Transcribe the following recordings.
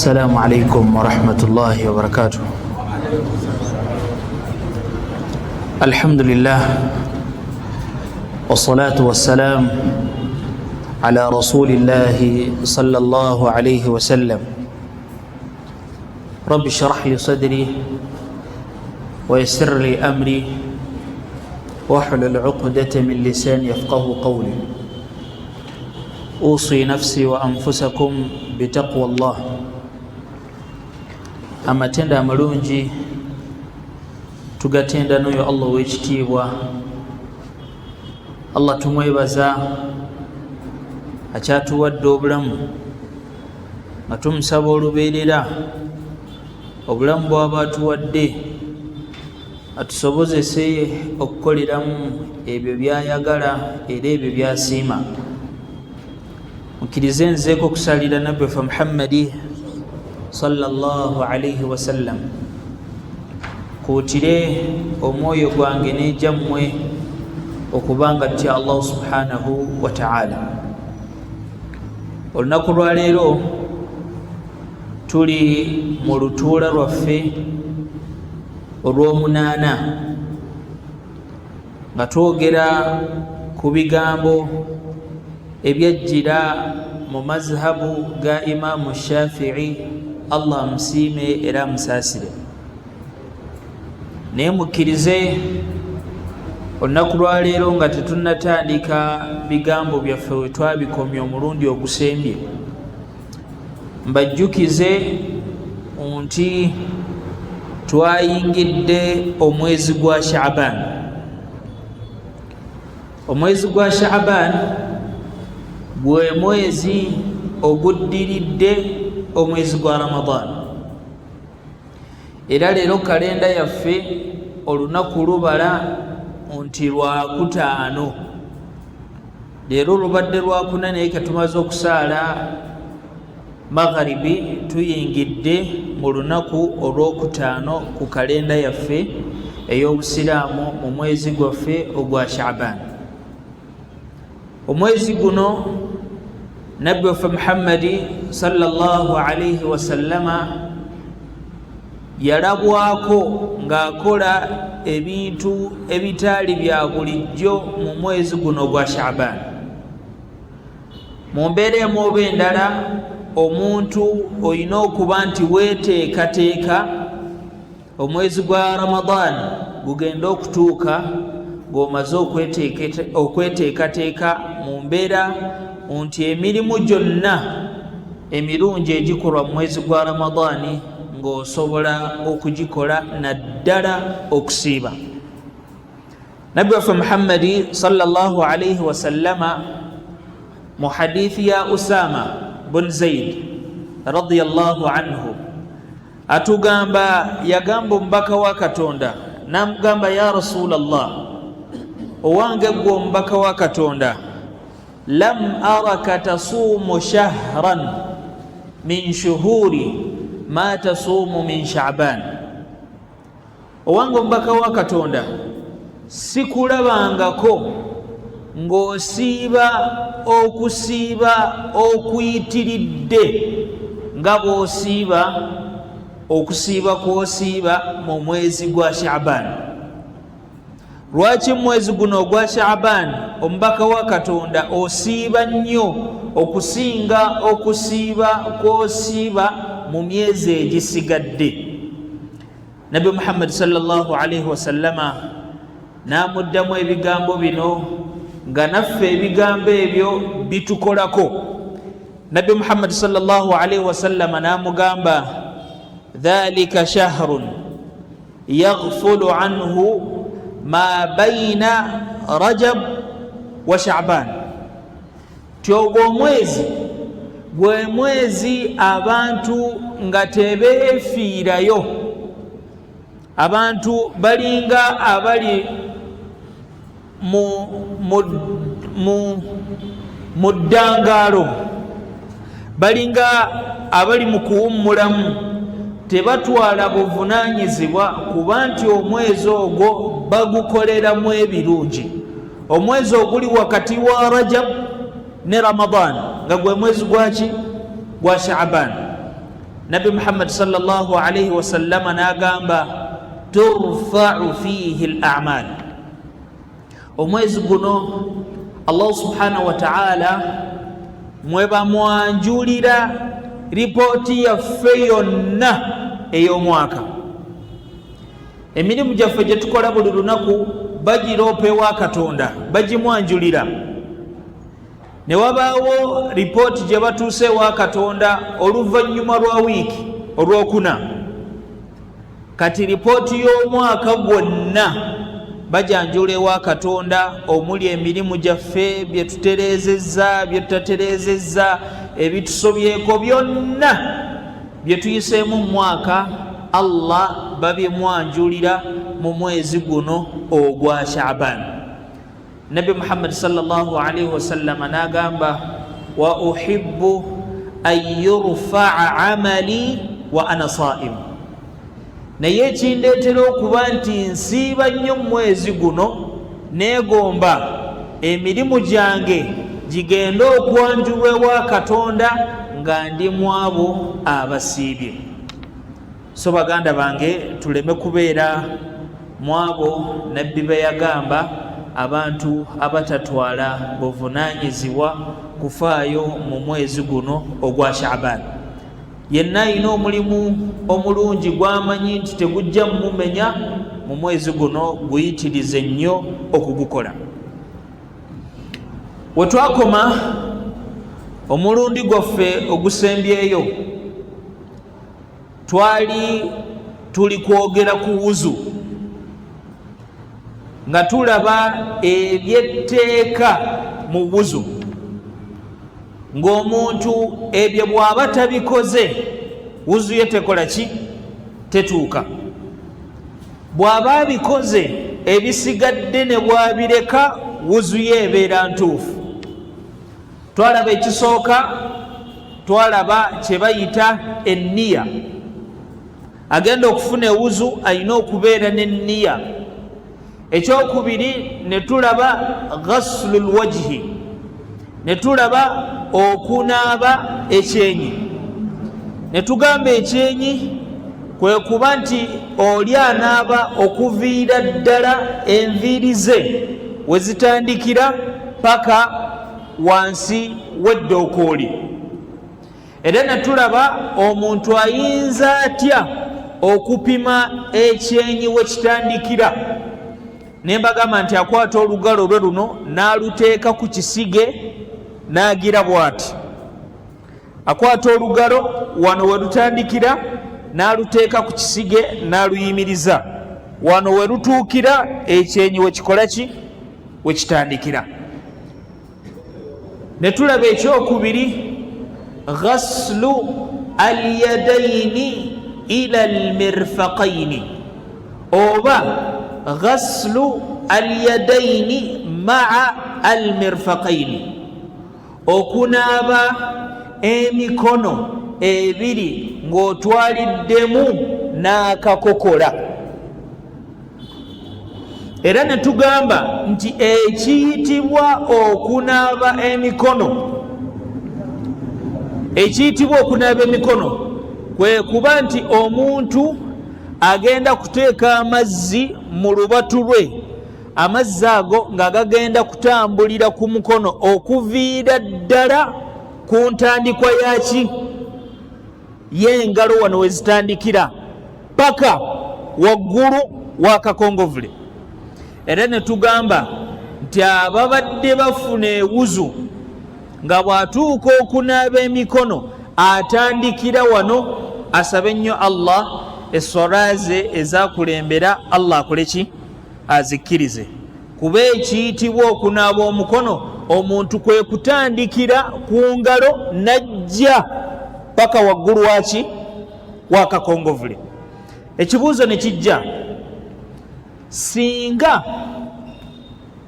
Assalamu alaikum warahmatullahi wabarakatuh. Alhamdulillah wassalatu wassalam ala rasulillahi sallallahu alayhi wasallam. Rabbi shrah li sadri wayassir li amri wahlul uqdata min lisani yafqahu qawli. Usi nafsi wa anfusakum bitaqwa llah. Amatendo amalungi tugatenda n'oyo Allah ow'ekitiibwa. Allah tumwebaza akyatuwadde obulamu nga tumusaba olubeerera obulamu bw'aba atuwadde atusobozese okukoleramu ebyo by'ayagala era ebyo by'asiima. Mukkirize nzeeko okusalira nabbi waffe Muhammadi sallallahu alaihi wasallam, kuutire omwoyo gwange n'egyammwe okuba nga tutya Allahu subhanahu wa taala. Olunaku lwaleero tuli mu lutuula lwaffe olw'omunaana nga twogera ku bigambo ebyajjira mu mazhabu ga Imaamu Shafii, Allah amusiime era amusaasire. Naye mukkirize olunaku lwaleero nga tetunnatandika bigambo byaffe we twabikomya omulundi ogusembye, mbajjukize nti twayingidde omwezi gwa Shaaban. Omwezi gwa Shaaban gwe mwezi oguddiridde omwezi gwa Ramadan, era leero kalenda yaffe olunaku lubala nti lwakutaano. Leero lubadde lwakuna, naye ketumaze okusaala magharibi tuyingidde mu lunaku olwokutaano ku kalenda yaffe ey'obusiraamu mu mwezi gwaffe ogwa Shaaban. Omwezi guno nabbi waffe Muhammadi sallallahu alaihi wasallama yalabwako ng'akola ebintu ebitaali bya bulijjo mu mwezi guno ogwa Shaaban. Mu mbeera emu oba endala, omuntu olina okuba nti weeteekateeka omwezi gwa Ramadan gugenda okutuuka ng'omaze okweteekateeka mu mbeera nti emirimu gyonna emirungi egikolwa mu mwezi gwa Ramadaani ng'osobola okugikola, naddala okusiiba. Nabbi waffe Muhammadi sallallahu alaihi wasallama mu hadithi ya Usama bun Zaid radiyallahu anhu atugamba, yagamba omubaka wa Katonda namugamba, ya Rasulallah, owange gwe omubaka wa Katonda, lam araka tasuumu shahran min shuhuri ma tasuumu min Shaaban. Owange omubaka wa Katonda, sikulabangako ng'osiiba okusiiba okuyitiridde nga bw'osiiba okusiiba kw'osiiba mu mwezi gwa Shaaban. Lwaki mu mwezi guno ogwa Shaaban omubaka wa Katonda osiiba nnyo okusinga okusiiba kw'osiiba mu myezi egisigadde? Nabbi Muhammadi sallallahu alaihi wasallama n'amuddamu ebigambo bino nga naffe ebigambo ebyo bitukolako. Nabbi Muhammadi sallallahu alaihi wasallama n'amugamba, dhalika shahrun yaghfulu anhu ma baina Rajab wa Shaban, ti ogwo omwezi gwe mwezi abantu nga tebeefiirayo, abantu balinga abali mu ddangaalo, balinga abali mu kuwummulamu, tebatwala buvunaanyizibwa kuba nti omwezi ogwo bagukoleramu ebirungi. Omwezi oguli wakati wa Rajab ne Ramadan nga gwe mwezi gwaki? Gwa Shaaban. Nabbi Muhammadi sallallahu alaihi wasallama n'agamba turfau fihi l amal. Omwezi guno Allahu subhanahu wa taala mwe bamwanjulira ripooti yaffe yonna ey'omwaka. Emirimu gyaffe gye tukola buli lunaku bagiroopa ewa Katonda, bagimwanjulira. Ne wabaawo ripooti gye batuuse ewa Katonda oluvannyuma lwa wiiki olwokuna. Kati ripooti y'omwaka gwonna bajanjula ewa Katonda, omuli emirimu gyaffe, bye tutereezezza, bye tutatereezezza, ebitusobyeko, byonna bye tuyiseemu mu mwaka, Allah babimwanjulira mu mwezi guno ogwa Shaban. Nabbi Muhammad sallallahu alaihi wasallama n'agamba wa uhibbu an yurfaa amali wa ana saim. Naye ekindeetera okuba nti nsiiba nnyo mu mwezi guno, neegomba emirimu gyange gigende okwanjulwa ewa Katonda nga ndi mu abo abasiibye. So baganda bange, tuleme kubeera mu abo Nabbi be yagamba abantu abatatwala buvunaanyizibwa kufaayo mu mwezi guno ogwa Shaban. Yenna alina omulimu omulungi gw'amanyi nti tegujja mumumenya mu mwezi guno, guyitirize nnyo okugukola. We twakoma omulundi gwaffe ogusembyeyo, twali tuli kwogera ku wuzu, nga tulaba ebyetteeka mu wuzu, ng'omuntu ebyo bw'aba tabikoze wuzu ye tekola ki? Tetuuka. Bw'aba abikoze, ebisigadde ne bw'abireka wuzu ye ebeera ntuufu. Twalaba ekisooka, twalaba kye bayita enniya. Agenda okufuna ewuzu alina okubeera n'enniya. Ekyokubiri ne tulaba ghaslu lwajhi, ne tulaba okunaaba ekyenyi. Ne tugamba ekyenyi kwe kuba nti oli anaaba okuviira ddala enviiri ze we zitandikira paka wansi w'eddookooli. Era ne tulaba omuntu ayinza atya okupima ekyenyi we kitandikira, ne mbagamba nti akwata olugalo lwe luno n'aluteeka ku kisige n'agira bw'ati. Akwata olugalo wano we lutandikira n'aluteeka ku kisige n'aluyimiriza wano we lutuukira, ekyenyi we kikola ki? We kitandikira. Ne tulaba ekyokubiri, ghaslu alyadaini ila almirfaqaini, oba ghaslu alyadaini maa almirfaqaini, okunaaba emikono ebiri ng'otwaliddemu n'akakokola. Era ne tugamba nti ekiyitibwa okunaaba emikono, ekiyitibwa okunaaba emikono kwe kuba nti omuntu agenda kuteeka amazzi mu lubatu lwe, amazzi ago nga gagenda kutambulira ku mukono okuviira ddala ku ntandikwa yaki y'engalo wano we zitandikira paka waggulu w'akakongovule. Era ne tugamba nti ababadde bafuna ewuzu nga bw'atuuka okunaaba emikono atandikira wano, asabe nnyo Allah esswala ze ezakulembera Allah akole ki? Azikkirize. Kuba ekiyitibwa okunaaba omukono omuntu kwe kutandikira ku ngalo n'ajja paka waggulu waki? Wakakongovule. Ekibuuzo ne kijja, singa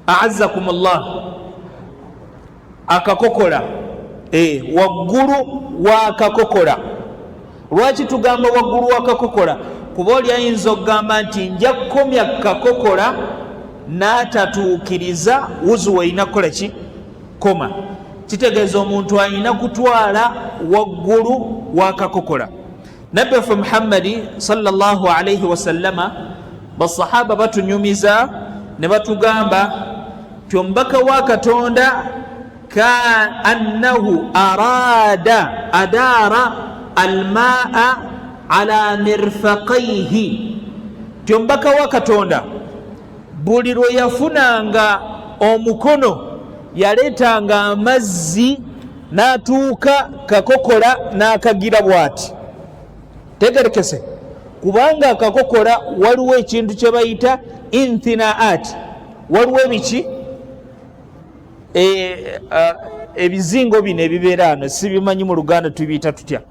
aazzakumullah akakokola waggulu wakakokola, lwaki tugamba waggulu wakakokola? Kuba oli ayinza okugamba nti nja kukomya kakokola n'atatuukiriza wuzu weerina kukola ki? Koma. Kitegeeza omuntu alina kutwala waggulu wakakokola. Nabbi waffe Muhammadi sallallahu alaihi wasallama, basahaba batunyumiza ne batugamba ti omubaka wa Katonda ka annahu arada adaara almaa ala mirfaqaihi, ti omubaka wa Katonda buli lwe yafunanga omukono yaleetanga amazzi n'atuuka kakokola n'akagira bw'ati. Tegerekese, kubanga akakokola waliwo ekintu kye bayita inthinaat, waliwo ebiki ebizingo bino ebibeera ano, sibimanyi mu Luganda tubiyita tutya?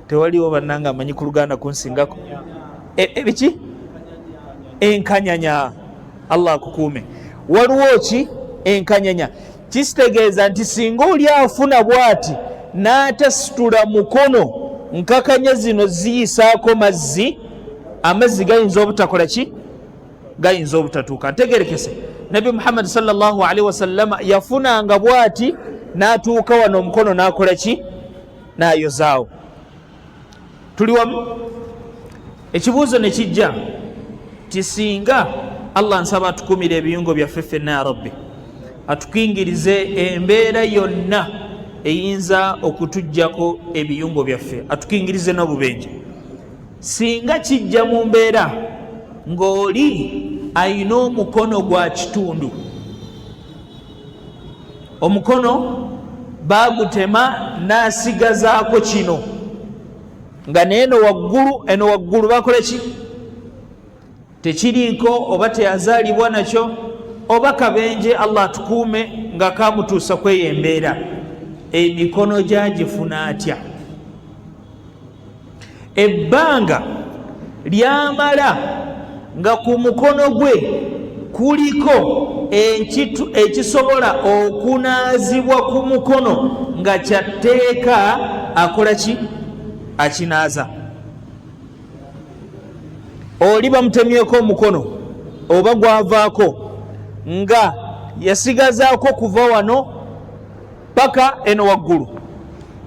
Tewaliwo bannanga amanyi ku Luganda kunsingako. Ebiki enkanyanya, Allah akukuume. Waliwo ki enkanyanya, kisitegeeza nti singa oli afuna bwati n'atasitula mukono, nkakanya zino ziyisaako mazzi, amazzi gayinza obutakola ki, gayinza obutatuuka. Ntegerekese, Nabbi Muhammadi sallallahu alaihi wasallama yafunanga bwati n'atuuka wano omukono n'akola ki, n'ayozaawo. Tuli wamu? Ekibuuzo ne kijja ti singa Allah, nsaba atukumira ebiyungo byaffe ffenna ya Rabbi, atukingirize embeera yonna eyinza okutujjako ebiyungo byaffe, atukingirize n'obubenje. Singa kijja mu mbeera ng'oli ayina omukono gwa kitundu, omukono bagutema n'asigazaako kino, nga neeno waggulu, eno waggulu bakola ki, tekiriiko, oba teyazaalibwa nakyo, oba kabenje, Allah atukuume, nga kamutuusa kweyo embeera, emikono gyagifuna atya? Ebbanga lyamala nga ku mukono gwe kuliko ekisobola okunaazibwa ku mukono nga kyatteeka, akola ki? Akinaaza. Oli bamutemyeko omukono oba gwavaako nga yasigazaako kuva wano paka eno waggulu,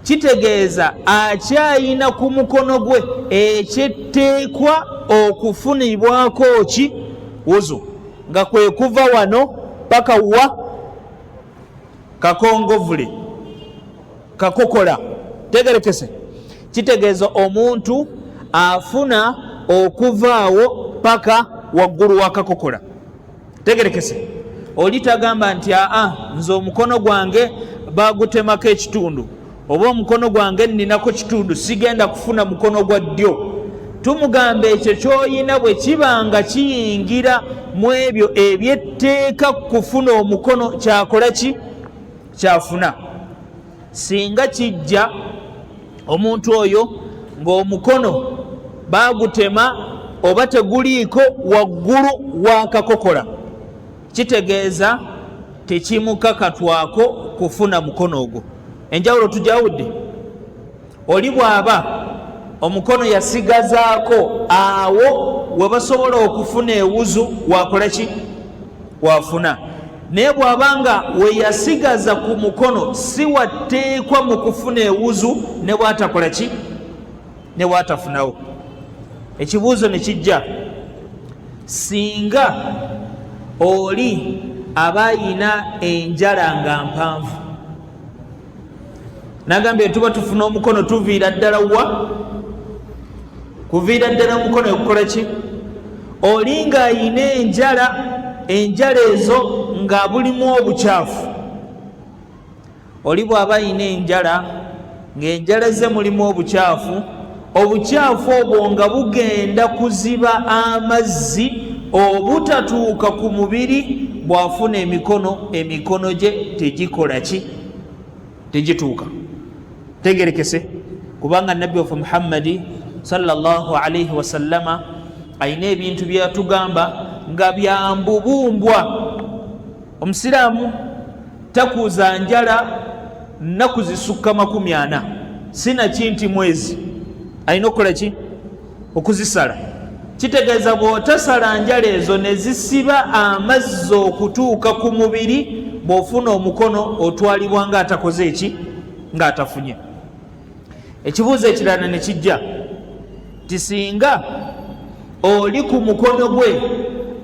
kitegeeza akyayina ku mukono gwe ekyetteekwa okufunibwako ki wuzu, nga kwe kuva wano paka wa kakongovule kakokola. Tegerekese, kitegeeza omuntu afuna okuvaawo paka waggulu wa kakokola. Tegerekese, oli tagamba nti aa, nze omukono gwange bagutemako ekitundu, oba omukono gwange nninako kitundu, sigenda kufuna mukono gwa ddyo. Tumugamba ekyo kyoyina bwe kiba nga kiyingira mu ebyo ebyetteeka kufuna omukono, kyakola ki, kyafuna. Singa kijja omuntu oyo ng'omukono bagutema oba teguliiko waggulu wakakokola, kitegeeza tekimukakatwako kufuna mukono ogwo. Enjawulo tujawudde. Oli bw'aba omukono yasigazaako awo we basobola okufuna ewuzu, wakola ki, wafuna. Naye bw'aba nga we yasigaza ku mukono si watteekwa mu kufuna ewuzu, ne bwatakola ki, ne bwatafunawo. Ekibuuzo ne kijja, singa oli aba ayina enjala nga mpanvu, nagambye tuba tufuna omukono tuviira ddala wa kuviira ddala omukono ekukola ki, oli ng'ayina enjala, enjala ezo nga bulimu obukyafu. Oli bw'aba ayina enjala ng'enjala ze mulimu obukyafu, obukyafu obwo nga bugenda kuziba amazzi obutatuuka ku mubiri, bw'afuna emikono, emikono gye tegikola ki, tegituuka. Tegerekese, kubanga Nabbi waffe Muhammadi sallallahu alaihi wasallama alina ebintu byeyatugamba nga byambubumbwa. Omusiraamu takuuza njala nnaku zisukka 40, sinaki nti mwezi, alina okukola ki, okuzisala. Kitegeeza bw'otasala njala ezo ne zisiba amazzi okutuuka ku mubiri, bw'ofuna omukono otwalibwa nga atakoze eki. Ng'atafunye. Ekibuuzo ekirala ne kijja ti singa oli ku mukono gwe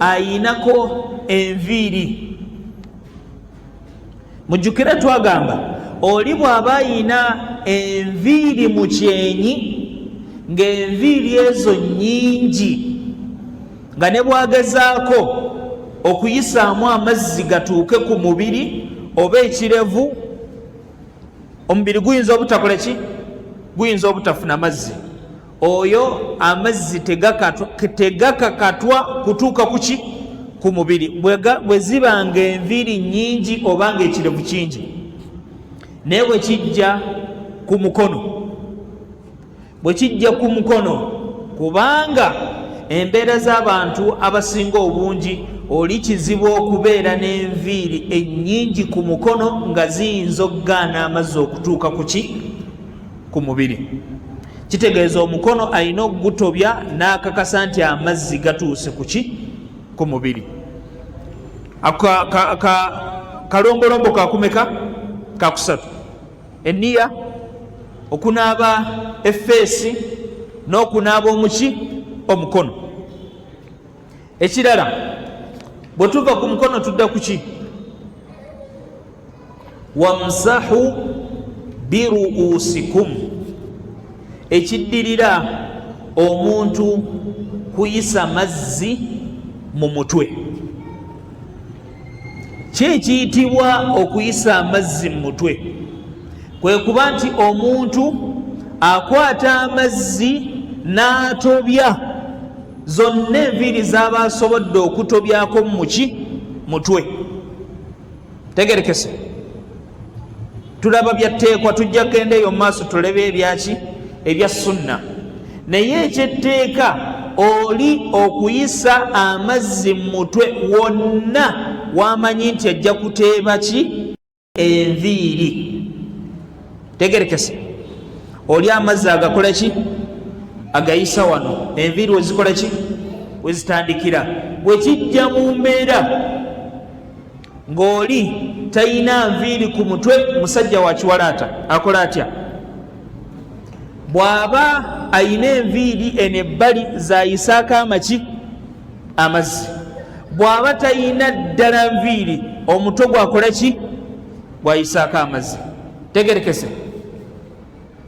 ayinako enviiri. Mujjukire twagamba oli bw'aba ayina enviiri mu kyenyi, ng'enviiri ezo nnyingi, nga ne bw'agezaako okuyisaamu amazzi gatuuke ku mubiri oba ekirevu, omubiri guyinza obutakola ki? Guyinza obutafuna mazzi. Oyo amazzi tegakakatwa kutuuka kuki? Ku mubiri, bwe ziba nga enviiri nnyingi oba nga ekirevu kingi. Naye bwe kijja ku mukono, bwe kijja ku mukono, kubanga embeera z'abantu abasinga obungi oli kizibu okubeera n'enviiri ennyingi ku mukono nga ziyinza okugaana amazzi okutuuka ku ki? Ku mubiri. Kitegeeza omukono alina okugutobya n'akakasa nti amazzi gatuuse ku ki? Ku mubiri. Kalombolombo kakumeka? Kakusatu. Eniya, okunaaba effeesi n'okunaaba omuki? Omukono. Ekirala, bwe tuva ku mukono tudda ku ki? Wamsahu biruusikum. Ekiddirira omuntu kuyisa mazzi mu mutwe. Ki ekiyitibwa okuyisa amazzi mu mutwe? Kwe kuba nti omuntu akwata amazzi n'atobya zonna enviiri z'aba asobodde okutobyako muki? Mutwe. Tegerekese, tulaba byatteekwa, tujja kugenda eyo mu maaso tulebe ebyaki? Ebya sunna. Naye ekyetteeka oli okuyisa amazzi mu mutwe wonna wamanyi nti ajja kuteeba ki? Enviiri. Tegerekese, oli amazzi agakola ki? Agayisa wano enviiri wezikola ki? Wezitandikira. Bwe kijja mu mbeera ng'oli talina nviiri ku mutwe, musajja wa kiwalaata, akola atya? Bw'aba ayina enviiri eno ebbali zayisaako amaki? Amazzi. Bw'aba talina ddala nviiri, omutwe gwakola ki? Gwayisaako amazzi. Tegerekese,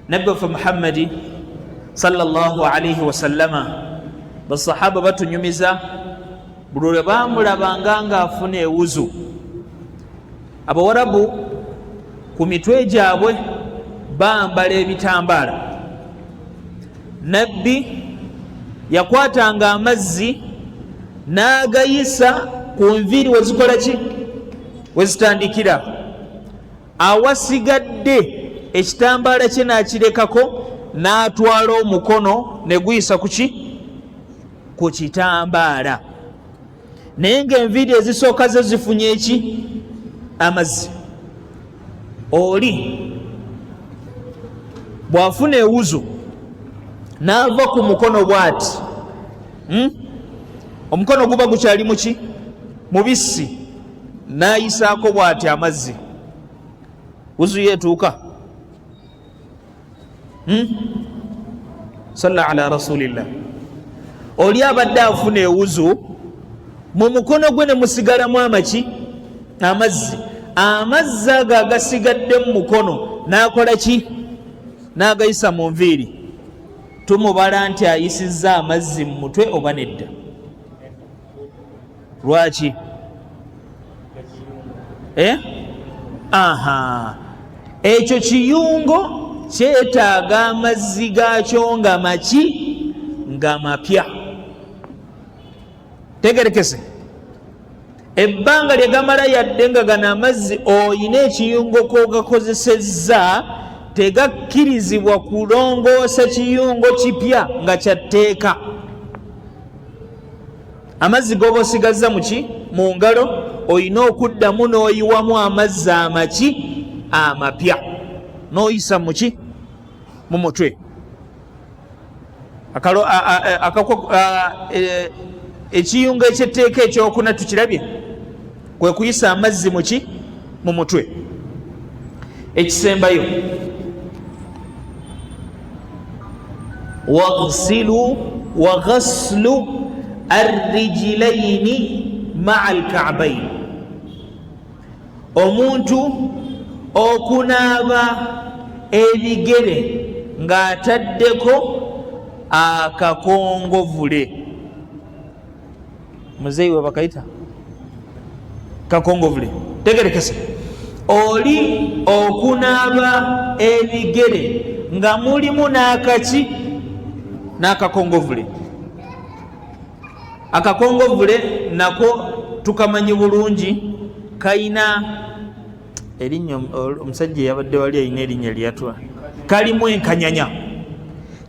Nabbi waffe Muhammadi sallallahu alaihi wasallama, basahaba batunyumiza buli lwe bamulabanga ng'afuna ewuzu, Abawarabu ku mitwe gyabwe bambala ebitambaala. Nabbi yakwatanga amazzi n'agayisa ku nviiri wezikola ki? Wezitandikira. Awasigadde ekitambaala kye n'akirekako, n'atwala omukono ne guyisa ku ki? Ku kitambaala. Naye ng'enviiri ezisooka zo zifunye eki? Amazzi. Oli bw'afuna ewuzu n'ava ku mukono bw'ati, Omukono guba gukyali muki? Mubisi. N'ayisaako bw'ati amazzi, wuzu yeetuuka? Salla ala rasulillah. Oli abadde afuna ewuzu mu mukono gwe ne musigalamu amaki? Amazzi. Amazzi ago agasigadde mu mukono n'akola ki? N'agayisa mu nviiri. Tumubala nti ayisizza amazzi mu mutwe oba nedda? Lwaki? Eh? Aha, ekyo kiyungo kyetaaga amazzi gaakyo nga maki? Nga mapya. Tegerekese, ebbanga lye gamala yadde nga gano amazzi oyina ekiyungo kogakozesezza, tegakkirizibwa kulongoosa kiyungo kipya nga kyatteeka. Amazzi goba osigazza muki? Mu ngalo, olina okuddamu n'oyiwamu amazzi amaki? Amapya, n'oyisa muki? Mu mutwe. Ekiyungo ekyetteeka ekyokuna tukirabye, kwe kuyisa amazzi muki? Mu mutwe. Ekisembayo, Waghsilu waghaslu arrijilaini maa alkaabain, omuntu okunaaba ebigere ng'ataddeko akakongovule. Muzeeyi we bakayita kakongovule, tegerekese oli okunaaba ebigere nga mulimu n'akaki n'akakongovule. Akakongovule nako tukamanyi bulungi, kayina erinnya, omusajja eyabadde wali alina erinnya lyatwa, kalimu enkanyanya.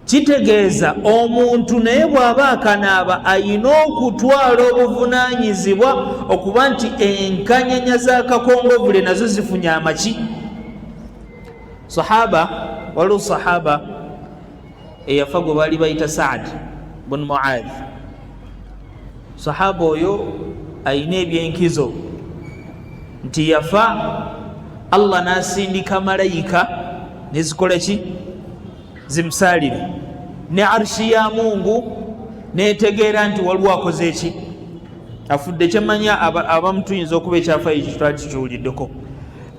Kitegeeza omuntu naye bw'aba akanaaba ayina okutwala obuvunaanyizibwa okuba nti enkanyanya z'akakongovule nazo zifunye amaki. Sahaba, waliwo sahaba eyafa gwe baali bayita Saad bun Muadh. Sahaba oyo ayina ebyenkizo nti yafa Allah n'asindika malayika nezikola ki, zimusaalire, ne arshi ya Mungu netegeera nti waliwo akoze eki, afudde. Kyemanya abamu tuyinza okuba ekyafayo ekyo twali tukiwuliddeko,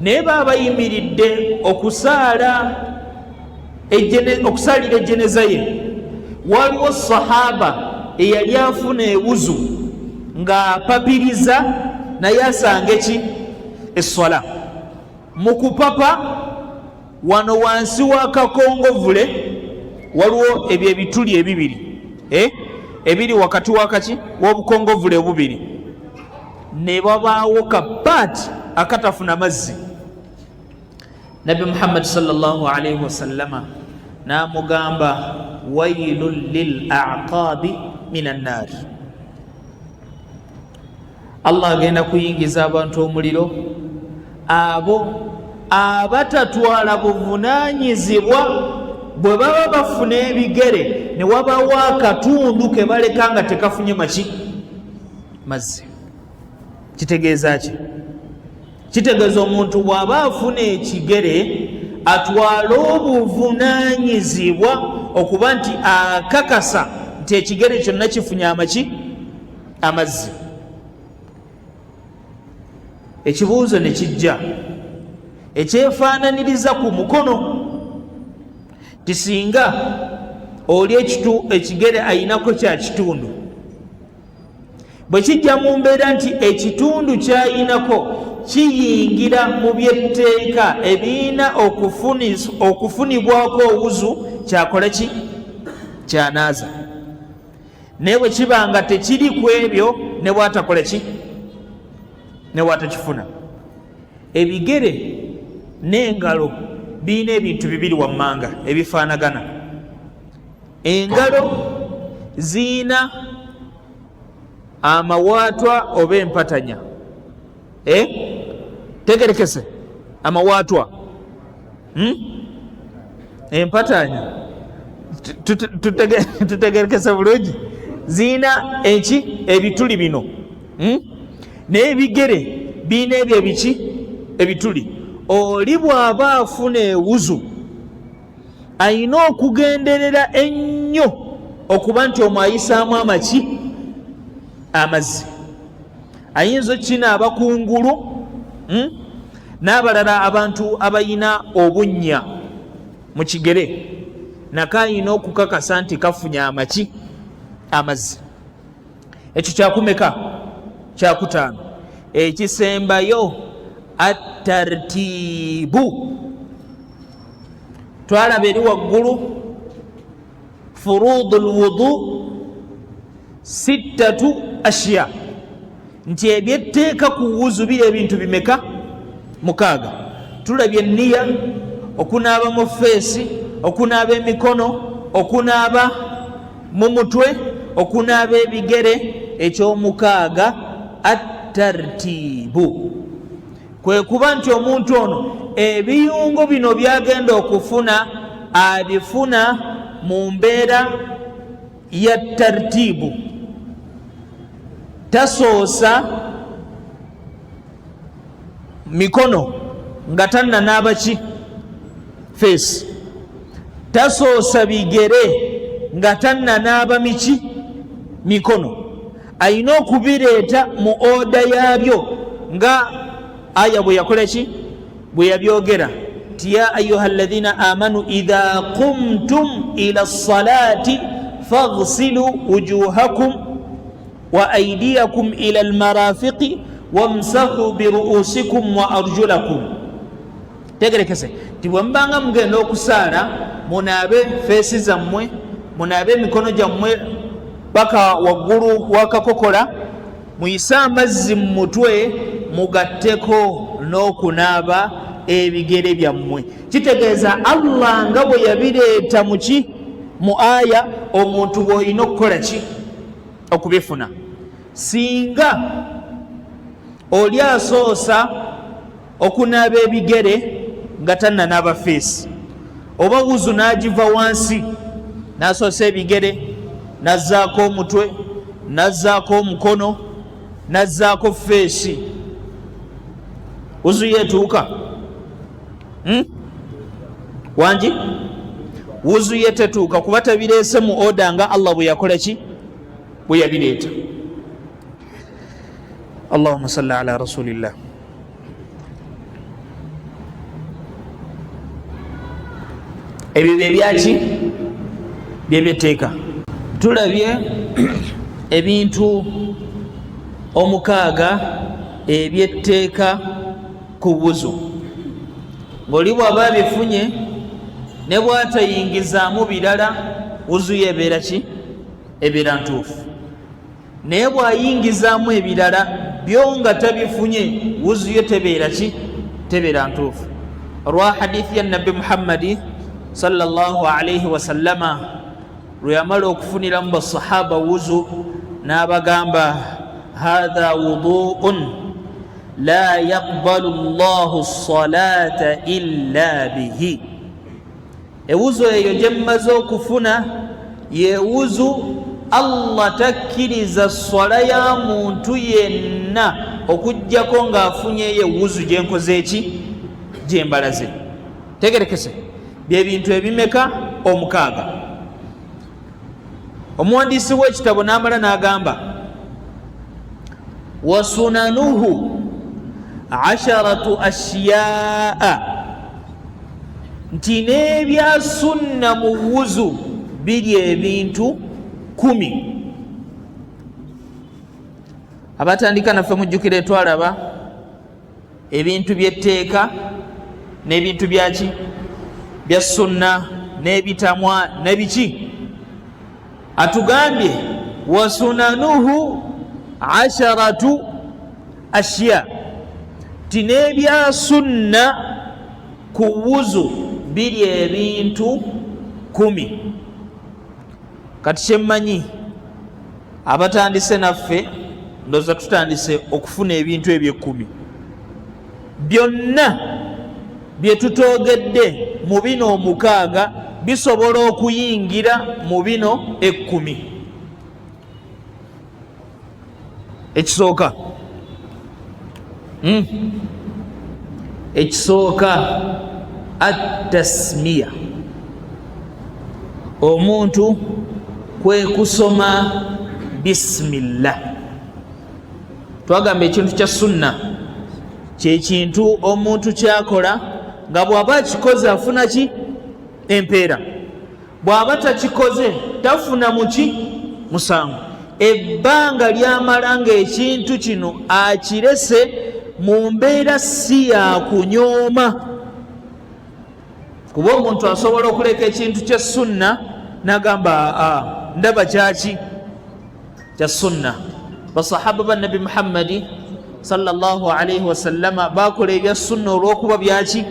naye baba bayimiridde okusaala okusaalira ejjeneza ye, waliwo sahaba eyali afuna ewuzu ng'apapiriza naye asange ki esswala. Mu kupapa wano wansi w'akakongovule waliwo ebyo ebituli ebibiri ebiri wakati wakaki w'obukongovule obubiri, ne babaawo kapaati akatafuna mazzi. Nabbi Muhammadi sallallahu alaihi wasallama n'amugamba, wailun lil aqabi min annaari, Allah agenda kuyingiza abantu omuliro abo abatatwala buvunaanyizibwa bwe baba bafuna ebigere ne wabawo akatundu ke baleka nga tekafunye maki mazzi. Kitegeeza ki? Kitegeeza omuntu bw'aba afuna ekigere atwale obuvunaanyizibwa okuba nti akakasa nti ekigere kyonna kifunye amaki amazzi. Ekibuuzo ne kijja ekyefaananiriza ku mukono nti singa oli ekigere ayinako kya kitundu, bwe kijja mu mbeera nti ekitundu kyayinako kiyingira mu byetteeka ebirina okufunibwako owuzu, kyakola ki? Kyanaaza. Naye bwe kiba nga tekiri ku ebyo, ne bwatakola ki, ne bwatakifuna. Ebigere n'engalo birina ebintu bibiri wammanga ebifaanagana. Engalo ziyina amawaatwa oba empatanya, tegerekese amawaatwa, Empatanya tutegerekese bulungi, ziyina eki ebituli bino, Naye ebigere birina ebyo ebiki ebituli. Oli bw'aba afuna ewuzu ayina okugenderera ennyo okuba nti omwo ayisaamu amaki amazzi. Ayinza okukinaaba kungulu, N'abalala abantu abayina obunnya mu kigere nako ayina okukakasa nti kafunye amaki amazzi. Ekyo kyakumeka? Kyakutaano. Ekisembayo atartiibu, twalaba eri waggulu furudu lwudu sittatu ashiya, nti ebyetteeka ku wuzu biri ebintu bimeka? Mukaaga. Tulabye enniya, okunaaba mu feesi, okunaaba emikono, okunaaba mu mutwe, okunaaba ebigere. Ekyomukaaga attartiibu, kwe kuba nti omuntu ono ebiyungo bino byagenda okufuna abifuna mu mbeera ya tartiibu, tasoosa mikono nga tannanaaba ki feesi, tasoosa bigere. nga tannanaaba miki mikono, alina okubireeta mu oda yaabyo nga aya bwe yakola ki, bwe yabyogera nti ya ayuha alladhina amanu idha qumtum ila lsalati faghsilu wujuhakum wa aidiyakum ila almarafiqi wamsahu biruusikum wa arjulakum. Tegerekese nti bwe mubanga mugenda okusaala, munaabe feesi zammwe, munaabe emikono gyammwe paka waggulu wakakokola, muyise amazzi mu mutwe, mugatteko n'okunaaba ebigere byammwe. Kitegeeza Allah nga bwe yabireeta muki mu aya, omuntu bw'olina okukola ki okubifuna. Singa oli asoosa okunaaba ebigere nga tannanaaba feesi, oba wuzu n'agiva wansi n'asoosa ebigere, n'azzaako omutwe, n'azzaako omukono, n'azzaako feesi, wuzu yeetuuka? Wangi, wuzu ye tetuuka, kuba tabireese mu oda nga Allah bwe yakola ki, bwe yabireeta. Allahuma salli ala rasulillah. Ebyo byebyaki, byebyeteeka. Tulabye ebintu omukaaga ebyetteeka ku wuzu, ng'oli bw'aba abifunye ne bw'atayingizaamu birala, wuzu ye ebeera ki, ebeera ntuufu. Naye bw'ayingizaamu ebirala byo nga tabifunye, wuzu yo tebeera ki, tebeera ntuufu. Olwa hadithi ya Nabbi Muhammadi sallallahu alaihi wasallama lwe yamala okufuniramu basahaba wuzu, n'abagamba hatha wuduun la yaqbalu llahu salata illa bihi. Ewuzu eyo gye mmaze okufuna yewuzu Allah takkiriza swala ya muntu yenna okugjako ng'afunyeyo ewuzu gye nkoze eki, gye mbalaze. Tegerekese bye bintu ebimeka? Omukaaga. Omuwandiisi w'ekitabo n'amala n'agamba wasunanuhu asharatu ashiyaa, nti n'ebya sunna mu wuzu biri ebintu 10. Abatandika naffe mujjukire twalaba ebintu by'etteeka n'ebintu byaki, bya sunna, n'ebitamwa n'ebiki. Atugambye wasunanuhu asharatu ashiya, ti n'ebya sunna ku wuzu biri ebintu 10. Kati kyemmanyi abatandise naffe, ndowooza tutandise okufuna ebintu eby'ekkumi byonna bye tutoogedde mu bino omukaaga bisobola okuyingira mu bino 10. Ekisooka, ekisooka attasmiya, omuntu kwe kusoma bisimillah. Twagamba ekintu kya sunna kyekintu omuntu kyakola nga bw'aba akikoze afuna ki, empeera, bw'aba takikoze tafuna muki, musango. Ebbanga lyamala ng'ekintu kino akirese mu mbeera si ya kunyooma, kuba omuntu asobola okuleka ekintu kya sunna n'agamba aa ndaba kyaki kya sunna. Basahaba ba Nabbi Muhammadi sallallahu alaihi wasallama bakola ebya sunna olw'okuba byaki,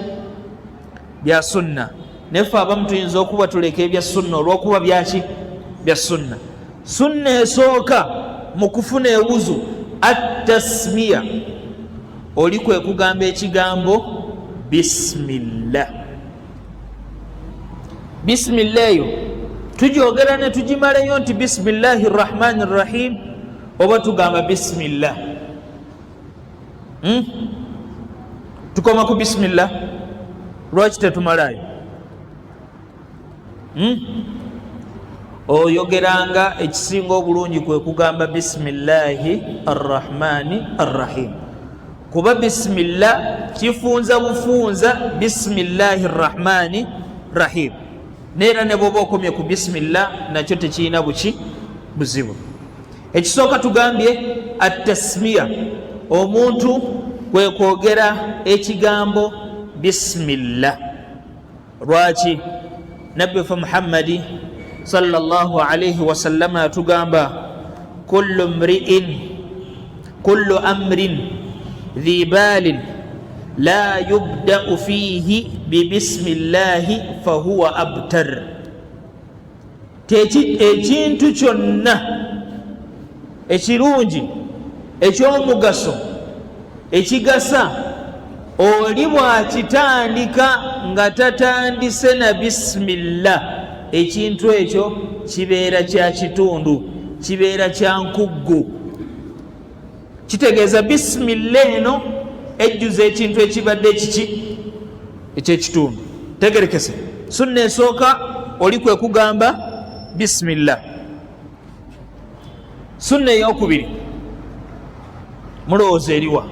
bya sunna. Naye ffe abamu tuyinza okuba tuleka ebya sunna olw'okuba byaki, bya sunna. Sunna esooka mu kufuna ewuzu attasmiya, oli kwe kugamba ekigambo bisimillah. Bisimillah eyo tugyogera ne tugimalayo nti bisimillahi rrahmani rrahim, oba tugamba bisimillah? Tukoma ku bisimillah, lwaki tetumalayo? Oyogeranga ekisinga obulungi kwe kugamba bisimillahi arrahmani arrahim, kuba bisimillah kifunza bufunza bisimillahi rrahmani rahim. Neera ne bwoba okomye ku bisimillah nakyo tekirina buki buzibu. Ekisooka tugambye attasmiya, omuntu kwe kwogera ekigambo bisimillah. Lwaki nabbi waffe Muhammadi sallallahu alaihi wasallama yatugamba kullu mriin kullu amrin dhi balin la yubdau fihi bibismillahi fahuwa abtar. Ekintu kyonna ekirungi ekyomugaso ekigasa oli bwakitandika nga tatandise na bisimillah, ekintu ekyo kibeera kya kitundu, kibeera kya nkuggu. Kitegeeza bisimillah eno ejjuza ekintu ekibadde kiki ekyekitundu. Tegerekese, sunna esooka oli kwe kugamba bisimillah. Sunna eyokubiri mulowooza eriwa?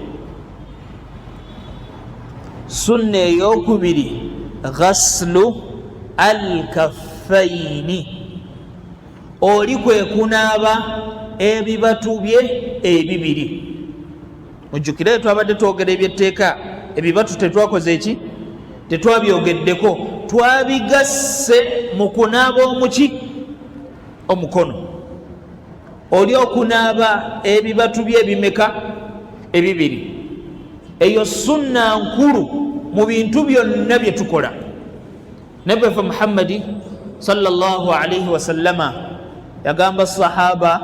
Sunna eyokubiri ghaslu alkaffaini, oli kwe kunaaba ebibatu bye ebibiri. Mujjukire twabadde twogera ebyetteeka, ebibatu tetwakoze eki, tetwabyogeddeko, twabigasse mu kunaaba omuki omukono. Oli okunaaba ebibatu bye ebimeka? Ebibiri. Eyo sunna nkulu mu bintu byonna bye tukola. Nabbi waffe Muhammadi sallallahu alaihi wasallama yagamba sahaba,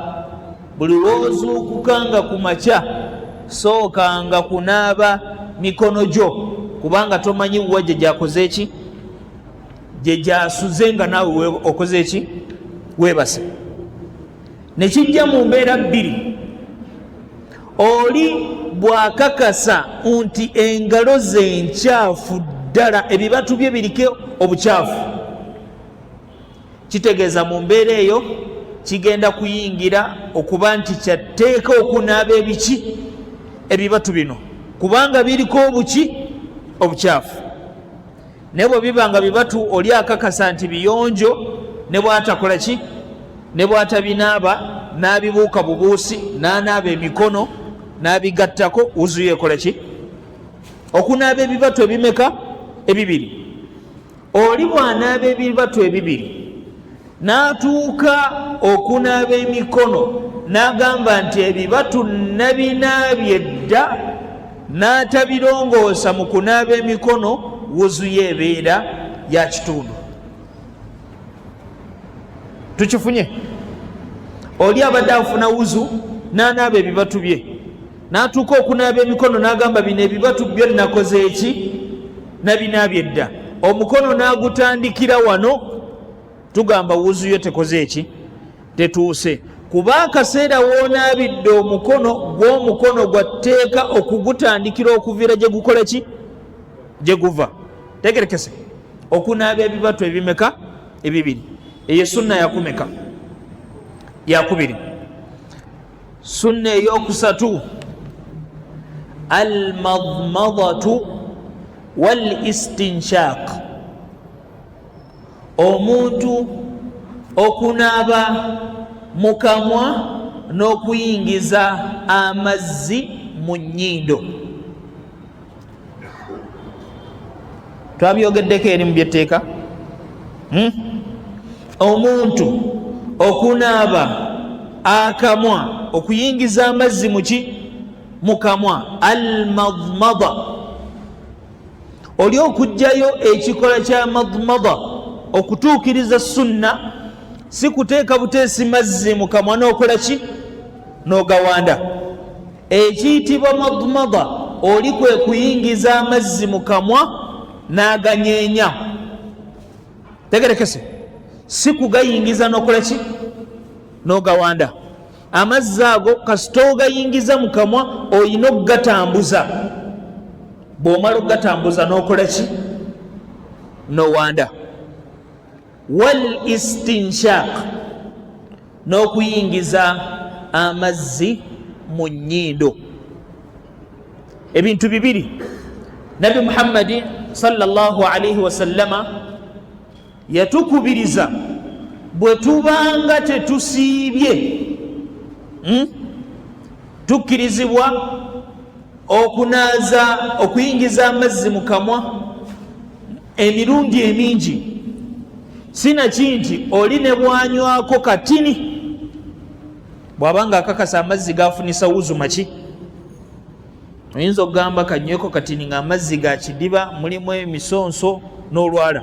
buli lwozuukukanga ku makya sookanga kunaaba mikono gyo, kubanga tomanyi wa gye gyakoze eki, gye gyasuze nga naawe okoze eki, weebase. Nekijja mu mbeera bbiri. Oli bw'akakasa nti engalo ze nkyafu ddala, ebibatu bye biriko obukyafu, kitegeeza mu mbeera eyo kigenda kuyingira okuba nti kyatteeka okunaaba ebiki, ebibatu bino, kubanga biriko obuki, obukyafu. Naye bwe biba nga bibatu oli akakasa nti biyonjo, ne bwatakola ki, ne bwatabinaaba, n'abibuuka bubuusi, n'anaaba emikono n'abigattako, wuzu yekola ki? Okunaaba ebibatu ebimeka? Ebibiri. Oli bw'anaaba ebibatu ebibiri n'atuuka okunaaba emikono n'agamba nti ebibatu nabinaabye dda, n'atabirongoosa mu kunaaba emikono, wuzu ye ebeera ya kitundu. Tukifunye? Oli abadde afuna wuzu n'anaaba ebibatu bye, n'atuuka okunaaba emikono n'agamba bino ebibatu byo nakoze eki, nabinaabye dda, omukono n'agutandikira wano, tugamba wuzu yo tekoze eki, tetuuse, kuba akaseera woonaabidde omukono gw'omukono gwa tteeka okugutandikira okuviira gye gukola ki, gye guva. Tegerekese, okunaaba ebibatu ebimeka? Ebibiri. Eyo sunna yakumeka? Yakubiri. Sunna eyokusatu almadmadatu wal istinshaq, omuntu okunaaba mu kamwa n'okuyingiza amazzi mu nnyindo. Twabyogeddeko eri mu byetteeka. Omuntu okunaaba akamwa, okuyingiza amazzi muki, mu kamwa, almadmada. Oli okugjayo ekikola kya madmada, okutuukiriza sunna, si kuteeka buteesi mazzi mu kamwa n'okola ki, n'ogawanda. Ekiyitibwa madmada oli kwe kuyingiza amazzi mu kamwa n'aganyeenya. Tegerekese, si kugayingiza n'okola ki, n'ogawanda. Amazzi ago kasita ogayingiza mu kamwa olina okugatambuza, bw'omala okugatambuza n'okola ki, n'owanda. Wal istinshaq. N'okuyingiza amazzi mu nnyindo, ebintu bibiri. Nabi Muhammadi sallallahu alaihi wasallama yatukubiriza bwe tubanga tetusiibye, Tukkirizibwa okunaaza, okuyingiza amazzi mu kamwa emirundi emingi, sinaki nti oli ne bwanywako katini, bw'aba nga akakasa amazzi gafunisa wuzu maki. Oyinza okugamba kanyweko katini nga amazzi ga kidiba, mulimu emisonso n'olwala.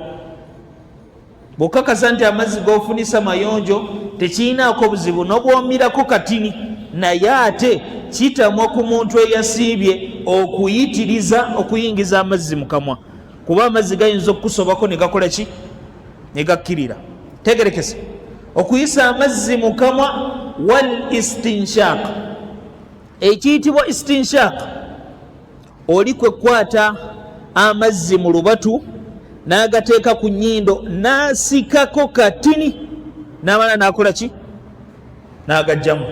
Bw'okakasa nti amazzi g'ofunisa mayonjo, tekirinaako buzibu n'obwomirako katini. Naye ate kitamwa ku muntu eyasiibye okuyitiriza okuyingiza amazzi mu kamwa, kuba amazzi gayinza okukusobako ne gakola ki? Ne gakkirira. Tegerekese okuyisa amazzi mu kamwa. Wal istinshaq, ekiyitibwa istinshaq, oli kwekwata amazzi mu lubatu n'agateeka ku nnyindo, n'asikako katini, n'amala n'akola ki? N'agajjamu.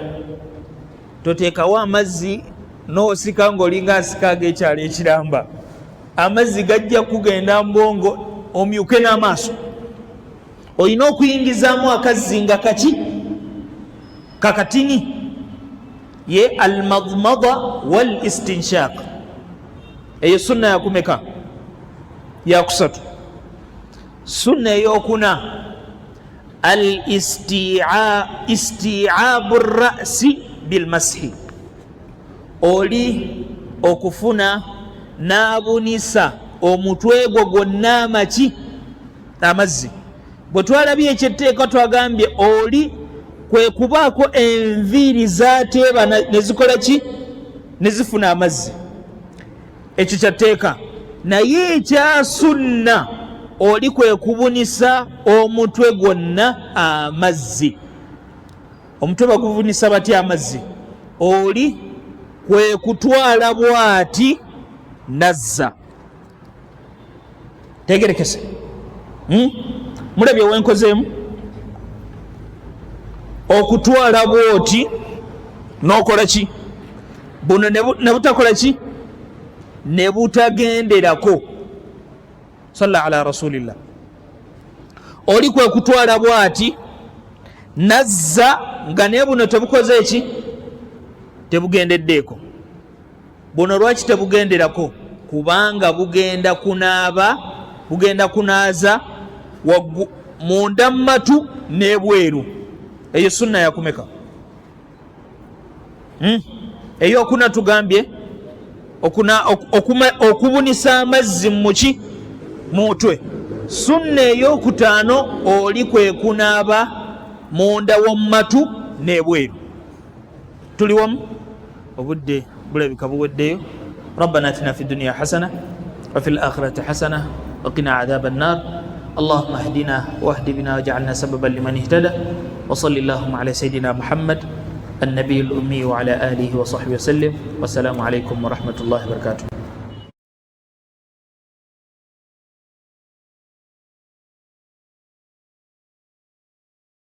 Toteekawo amazzi n'osika ng'olinga asika ag'ekyalo ekiramba. Amazzi gajja kugenda mbwongo, omyuke n'amaaso. Olina okuyingizaamu akazzi nga kaki? Kakatini. Ye almadmada wal istinshaq. Eyo sunna yakumeka? Yakusatu. Sunna eyokuna, al istiabu rasi bilmashi, oli okufuna n'abunisa omutwe gwo gwonna amaki? Amazzi. Bwe twalabye ekyetteeka, twagambye oli kwe kubaako enviiri zateeba ne zikola ki? Ne zifuna amazzi. Ekyo kyatteeka. Naye ekya sunna, oli kwe kubunisa omutwe gwonna amazzi. Omutwe baguvunisa batya amazzi? Oli kwe kutwala bwati nazza. Tegerekese, Mulabye wenkozeemu? Okutwala bwoti n'okola ki? Buno ne butakola ki? Ne butagenderako. Salla ala rasulillah. Oli kwe kutwala bwati nazza, nga naye buno tebukoze eki? Tebugendeddeeko. Buno lwaki tebugenderako? Kubanga bugenda kunaaba, bugenda kunaaza munda mumatu n'ebweru. Eyo sunna yakumeka? Eyokuna tugambye okubunisa amazzi muki? Mutwe. Sunna eyokutaano, oli kwe kunaaba munda w'omumatu n'ebweru. Tuli wamu? Obudde bulabika buweddeyo. Rabbana atina fi dunya hasana wafi lakhirati hasana waqina adhaba annar. Allahuma ahdina wahdi bina waj'alna sababan liman ihtada, wasalli allahuma ala sayidina Muhammad النبي الأمي وعلى آله وصحبه وسلم، والسلام عليكم ورحمة الله وبركاته.